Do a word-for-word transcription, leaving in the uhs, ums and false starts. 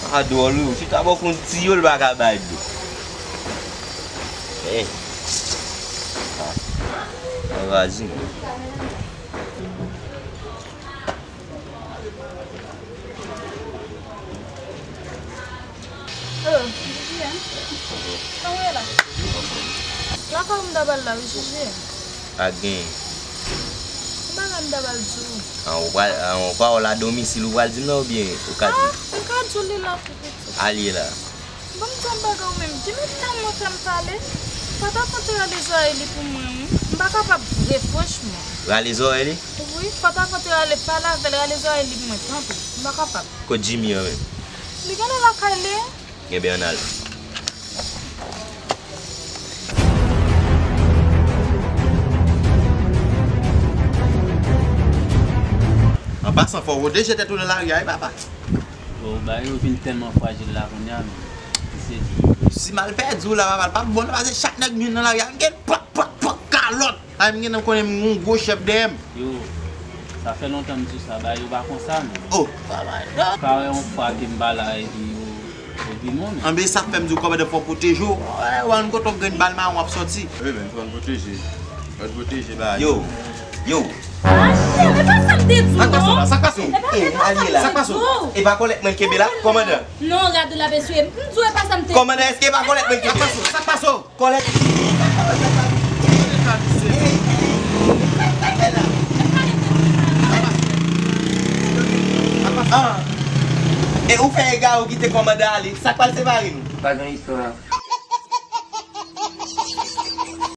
A dwòl wi, ou chita bò konn ti yo, l pa ka bay dlo. Eh. Ah. An vazi. Oh, Jiji, hein? Kòman w ye la? Lakay ou m ta pral la wi, Jiji. Pa gen. Yon bagay m ta pral di w. An, ou pral, an, ou pawòl a domisil ou pral di m nan oubyen ou ka di m? Ah, m ka di w li la tou piti. Al ye la. Ban m di w yon bagay ou menm. Jimmy tèlman fè m pale. Fò ta konte rale zòrèy li pou mwen wi. M pa kapab vre, franchman. Rale zòrèy li? Wi, fò ta konte rale pale avè l, rale zòrèy li pou mwen, tanpri. M pa kapab. Kot Jimmy an menm? Li genlè lakay li. Enben, ann al. An pasan, fò w pwoteje tèt ou nan lari a, wi, papa. Bon, bagay yo vin tèlman frajil la kounye a, men. Se di. Si m al pèdi w la, papa, l p ap bon, pase chak nèg m jwenn nan lari a, m gen pòk, pòk, pòk, kalòt. Ay, m gentan konnen m gen yon gwo chèf dèyè m. Yo, sa fè lontan m di w sa, bagay yo pa konsa, men. Oh, papa, non. Ka wè yon fwa ke m pa la, epi yo, yo di non, men. Anben, sa fè m di w kòmandan fò pwoteje w. Wè, wè, yon kote w grenn bal mawon ap sòti. Wi, men, fò n pwoteje. Fò n pwoteje bagay yo. Yo, yo. Ah, e pa sa m te di w, non. Sa k pase w la? Sa k pase w? E pa sa m te di w. Sa k pase w? E pa kòlèt mwen l kenbe la, kòmandan? Non, rad ou l ap eswiye. M di w e pa sa m te di w. Kòmandan, èske e pa kòlèt mwen l kenbe la? Sa k pase w? Sa k pase w? Kòlèt. Ah. E ou fè egare ou kite kòmandan ale. Sa k pral separe nou? Pa gen istwa.